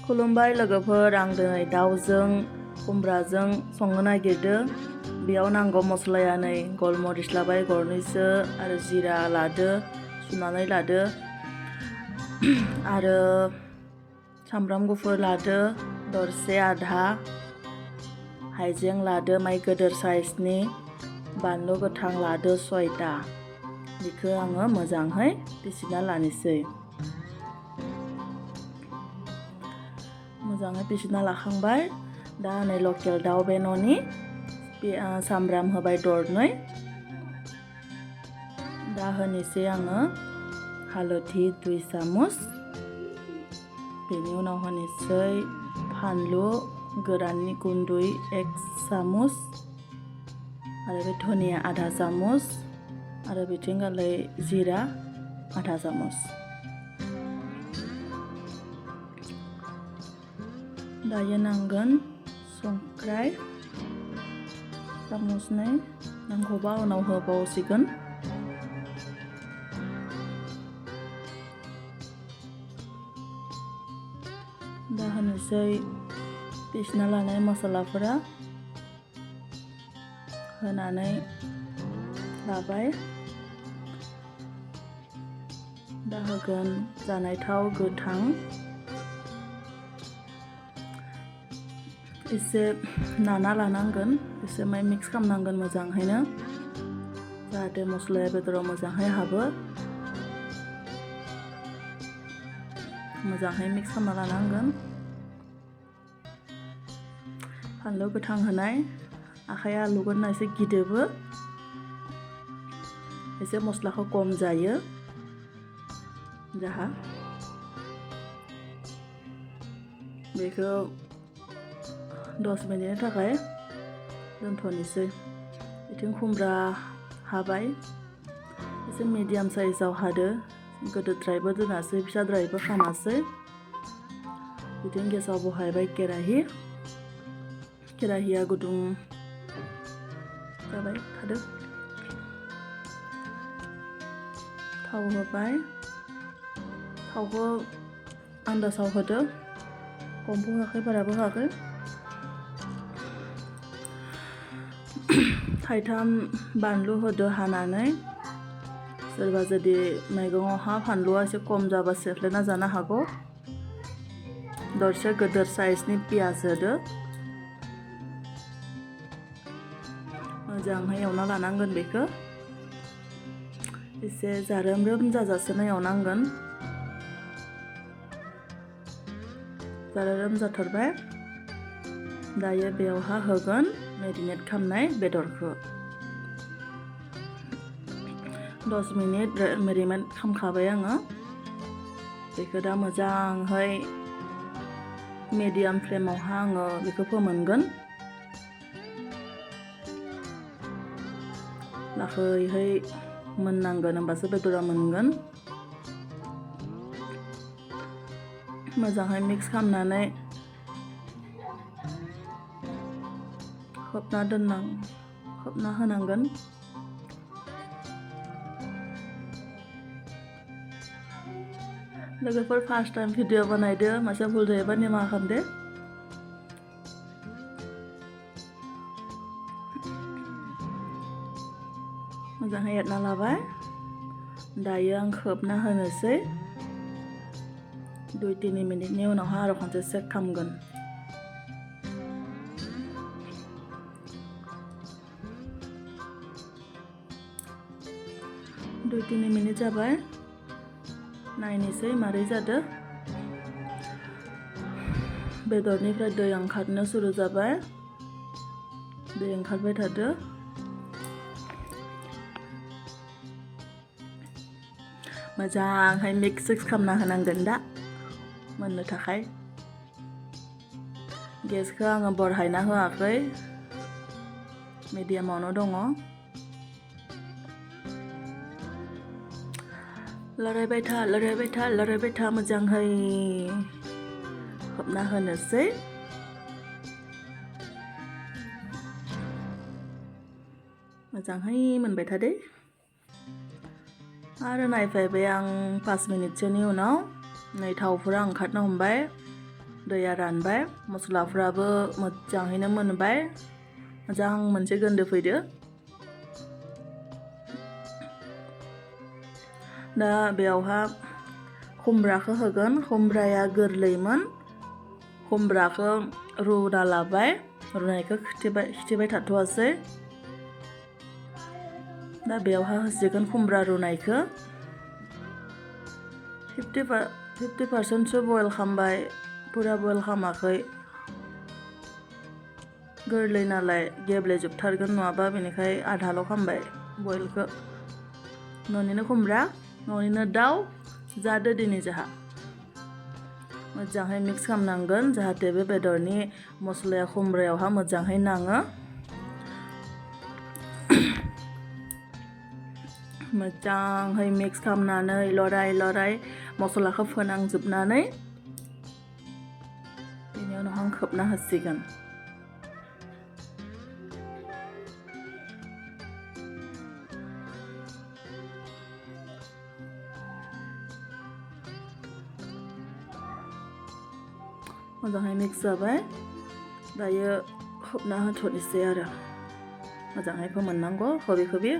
खुलुमबाय लोगोफोर, आं दिनै दाउजों खुमब्राजों संनो नागिरदों। बेयाव नांगौ मस्लाया नै गलमरिस लाबाय गरनैसो आरो जिरा लादो, सुनानै लादो आरो सामब्राम गुफुर लादो दरसे आधा, हाइजें लादो माइ गोदोर साइजनि, बानलु गोथां लादो 6टा। बेखौ आङो मोजाङै पिसिना लानोसै। मोजाङै पिसिना लाखांबाय। दा नै लकेल दाउ बे न'नि सामब्राम होबाय दरनै। दा होनोसै आङो हालदै 2 चामच। बेनि उनाव होनोसै फानलु गोराननि गुन्दै 1 चामच आरो बे धनिया आधा चामच आरो बिथिंगालै जिरा आधा चामच। दायो नांगोन संख्रै चामचनै, नांगौबा उनाव होबावसिगोन। दा होनोसै पिसिना लानाय मसलाफोरा होनानै लाबाय। दा होगोन जानाय थाव गोथां, एसे नाना लानांगोन, एसे मिक्स खालामनांगोन मोजाङैनो, जाहाथे मस्लाया बेदराव मोजाङै हाबो। मोजाङै मिक्स खालामना लानांगोन। फानलु गोथां होनाय, आखाइया आलौगोन एसे गिदोबो, एसे मस्लाखौ खम जायो जाहा। बेखौ 10 मिनिटनि थाखाय दोनथ'नोसै। बिथिं खुमब्रा हाबाय, एसे मिडियाम साइजआव हादो, गोदोद्रायबो दोनासै फिसाद्रायबो खामासै। बिथिं गेसाव बहायबाय केराहि, केराहिया गुदुं जाबाय थादो। थाव होबाय, थावखौ आन्दासाव होदो, खमबो होआखै बाराबो होआखै। थाइथाम बानलु होदो हानानै, सोरबा जुदि मैगङावहा फानलुआ एसे खम जाबा सेफ्लेना जानो हागौ। दरसे गोदोर साइजनि पियाज होदो, मोजाङै एवना लानांगोन बेखौ, एसे जारोमरोम जाजासिनो एवनांगोन। जारोम जाथारबाय। दायो बेयावहा होगोन मेरिनेट खालामनाय बेदरखौ। 10 मिनिट मेरिनेट खालामखाबाय आङो। बेखौ दा मोजाङै मिडियाम फ्लेमावहा आङो बेखौ फोमोनगोन। लाखैहै मोननांगोन, होमबासो बेदरा मोनगोन। मोजाङै मिक्स खालामनानै खोबना होनांगोन। लोगोफोर फार्स्ट टाइम भिडिअ बानायदो, मासे भुल जायोबा निमाहा खालामदो। मोजाङै एरना लाबाय। दायो आं खोबना होनोसै। 2-3 मिनिटनि उनावहा आरो खनसे चेक खालामगोन। दुइ तिनि मिनिट जाबाय, नायनोसै मारै जादो। बेदरनिफ्राय दै ओंखारनो सुरु जाबाय, दै ओंखारबाय थादो। मोजाङै मिक्स खालामना होनांगोन दा मोननो थाखाय। गेसखौ आङो बरहायना होआखै, मिडियामावनो दङ। लरायबाय था मोजाङै खोबना होनोसै। मोजाङै मोनबाय थादो। आरो नायफैबाय आं 5 मिनिटसोनि उनाव, नै थावफोरा ओंखारनो हमबाय। दैया रानबाय मस्लाफ्राबो मोजाङैनो मोनबाय मोजां मोनसे गोन्दो फैदो दा बेयावहा खुमब्राखौ होगोन खुमब्राया गोरलैमोन खुमब्राखौ रुना लाबाय रुनायखौ खिथिबाय थाथ'वासै दा बेयावहा होसिगोन खुमब्रा रुनायखौ 50% बयल खालामबाय पुरा बयल खालामाखै गोरलै नालाय गेब्लेजोबथारगोन नङाबा बेनिखाय आधाल' खालामबाय बयलखौ न'निनो खुमब्रा न'निनो दाउ जादो दिनै जोंहा मोजाङै मिक्स खालामनांगोन जाहाथे बे बेदरनि मस्लाया खुमब्रायावहा मोजाङै नाङो मोजाङै मिक्स खालामनानै लराय मस्लाखौ फोनांजोबनानै बेनि उनाव आं खोबना होसिगोन मोजाङै मिक्स जाबाय दायो खोबना होथ'नोसै आरो मोजाङै फोमोननांगौ खोबि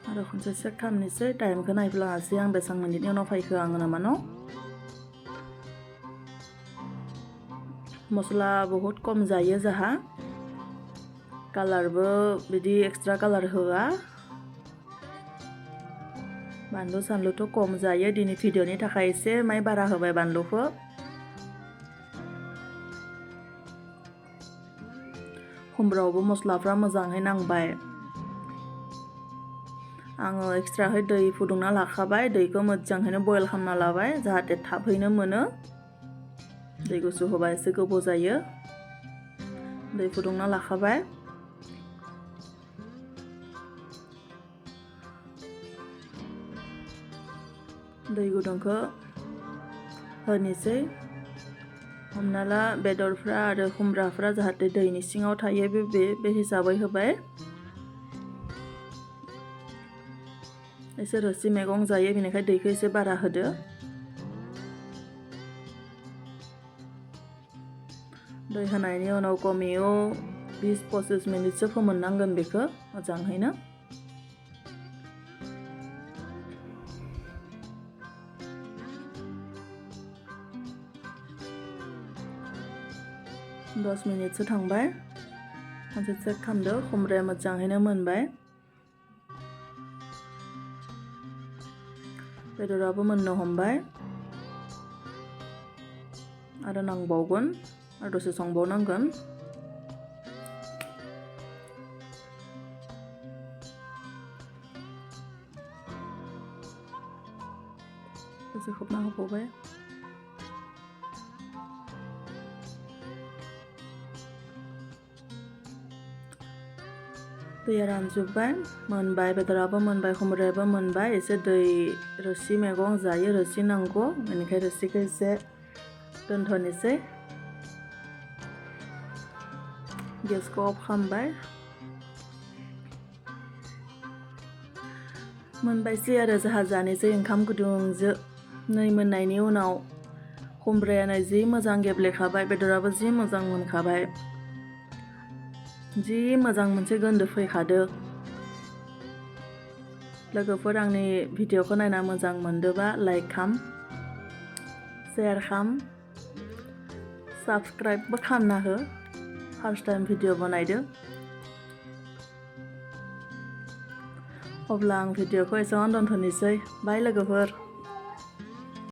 आरो खनसे चेक खालामनोसै टाइमखौ नायफ्लाङासै आं बेसेबां मिनिटनि उनाव फायखो आङो नामा न' मस्ला बहुद खम जायो जोंहा कालारबो बिदि एक्सट्रा कालार होआ बानलु सानलुथ' खम जायो दिनै भिडिअनि थाखाय एसे माय बारा होबाय बानलुखौ खुमब्रायावबो मस्लाफ्रा मोजाङै नांबाय आङो एक्सट्राहै दै फुदुंना लाखाबाय दैखौ मोजाङैनो बयल खालामना लाबाय जाहाथे थाबैनो मोनो दै गुसु होबा एसे गोबाव जायो दै फुदुंना लाखाबाय दै गुदुंखौ होनोसै हमना ला बेदरफ्रा आरो खुमब्राफ्रा जाहाथे दैनि सिङाव थायो बे हिसाबै होबाय एसे रोसि मैगं जायो बेनिखायनो दैखौ एसे बारा होदो दै होनायनि उनाव कमियो 20-25 मिनिटसो फोमोननांगोन बेखौ मोजाङैनो दस मिनिटसो थांबाय खनसे चेक खालामदो खुमब्राया मोजाङैनो मोनबाय बेदराबो मोननो हमबाय आरो नांबावगोन आरो दसे संबावनांगोन दसे खोबना होबावबाय दैया रानजोब्बाय मोनबाय बेदराबो मोनबाय खुमब्रायाबो मोनबाय एसे दै रोसि मैगं जायो रोसि नांगौ बेनिखायनो रोसिखौ एसे दोनथ'नोसै गेसखौ अफ खालामबाय मोनबायसै आरो जोंहा जानोसै ओंखाम गुदुंजों नै मोननायनि उनाव खुमब्रायानो जि मोजां गेब्लेखाबाय बेदराबो जि मोजां मोनखाबाय जि मोजां मोनसे गोन्दो फैखादो लोगोफोर आंनि भिडिअखौ नायना मोजां मोनदोंबा लाइक खाम शेयार खाम साबस्क्राइबबो खालामना हो फार्स्ट टाइम भिडिअ बनायदो अब्ला आं भिडिअखौ एसेबां दोनथ'नोसै बाय लोगोफोर